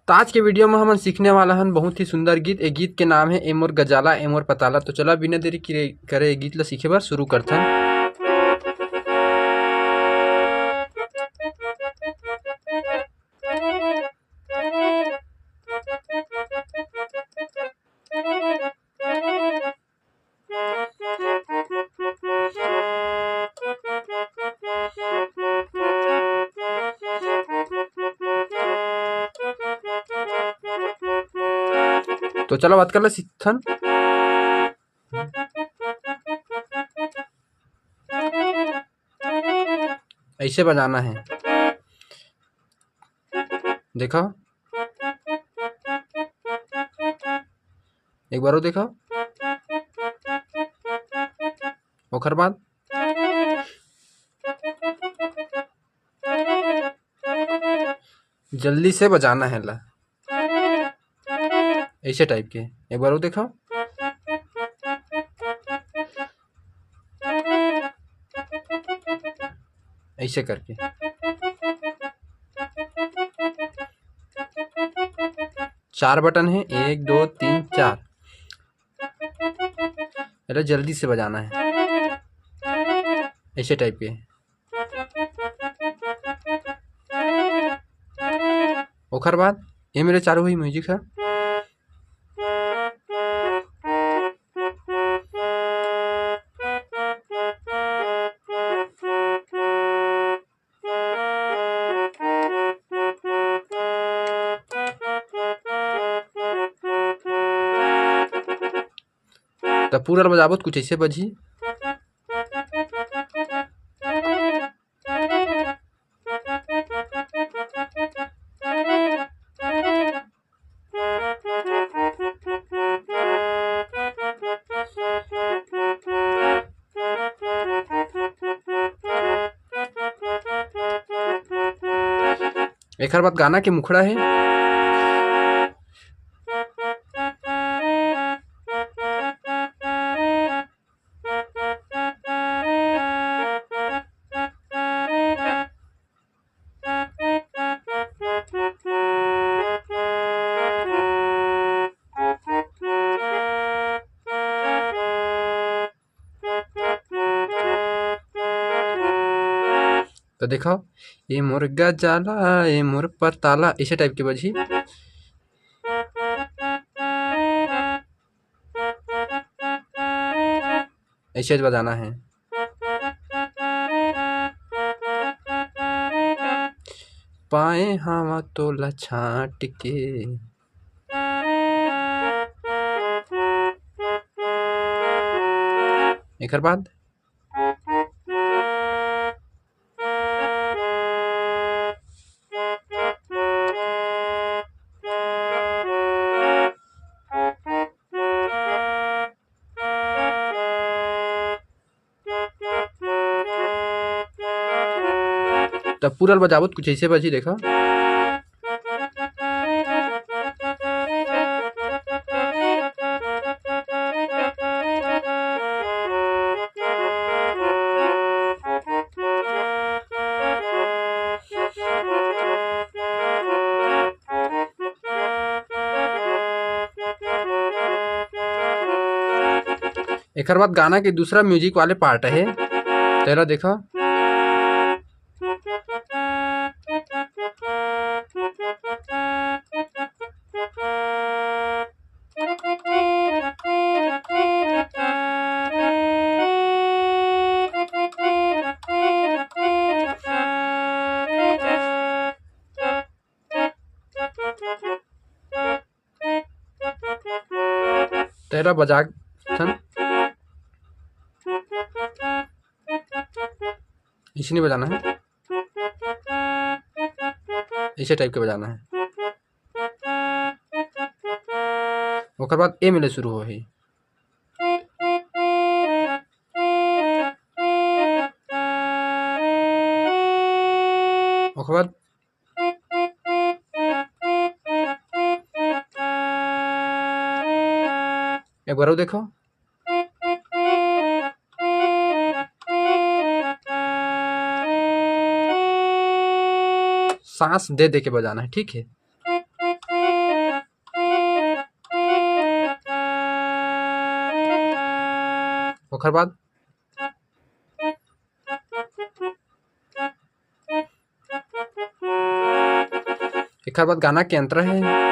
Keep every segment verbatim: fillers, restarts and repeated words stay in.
तो आज के video में हमन सीखने वाला हन बहुत ही सुंदर गीत। ए गीत के नाम है ए मोर गजाला, ए मोर पताला। तो चला बिना देरी किरे-, करे ए गीत ला सीखे बर शुरू करथन। तो चलो बात कर ले सीखथन। ऐसे बजाना है, देखो एक बार और देखो, ओकर बाद जल्दी से बजाना है ला, ऐसे type के। एक बार और देखो, ऐसे करके चार button है, एक, दो, तीन, चार। अरे जल्दी से बजाना है, ऐसे type के। ओकर बाद ये मेरे चालू हुई music है। त पूरा ल बजाबो त कुछ ऐसे बजही। एखर बाद गाना के मुखड़ा है। तो देखो, ए मोर गजाला, ए मोर पताला, ऐसे type के बजही। ऐसे बजाना है। पाए हवा तोला छांट के। एकर बाद त पूरा ल बजाबो त कुछ ऐसे बजी, देखा। एकर बाद गाना के दूसरा music वाले part हे, तेला देखा। तेला बजा थन। ऐसे नहीं बजाना है, ऐसे type के बजाना है। ओकर बाद ए मिले शुरू होही। ओकर बाद एक बार और देखो। सांस दे दे के बजाना है, ठीक है। ओखर बाद, एखर बाद गाना के अंतरा हे।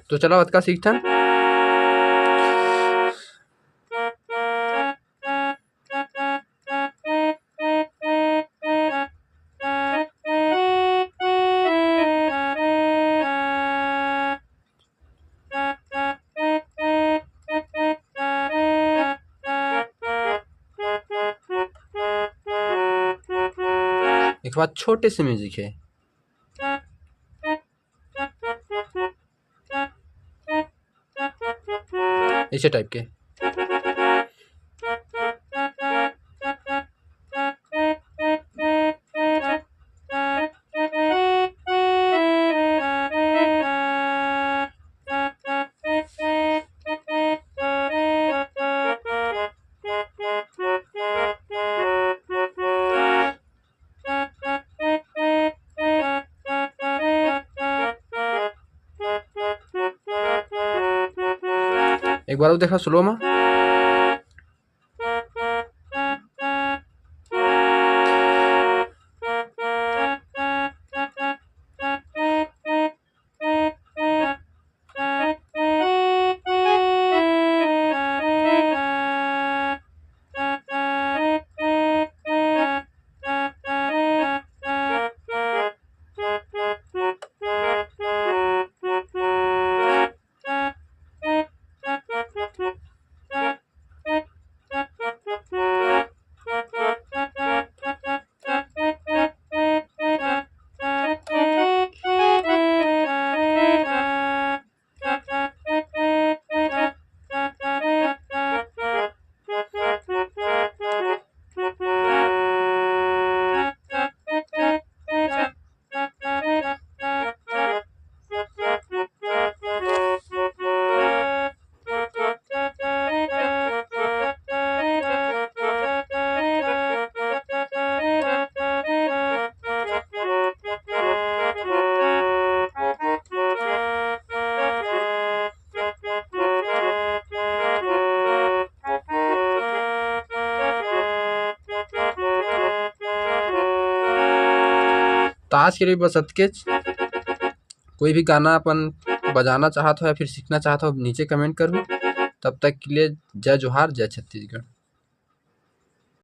तो चलो, अतका सीखथन। एक बार छोटे से म्यूजिक है, ऐसे टाइप के। एक बार अउ देखा स्लो में। त आज के लिए बस अतकेच। कोई भी गाना अपन बजाना चाहत हो या फिर सीखना चाहत हो, नीचे कमेंट करू। तब तक के लिए जय जोहार, जय छत्तीसगढ़।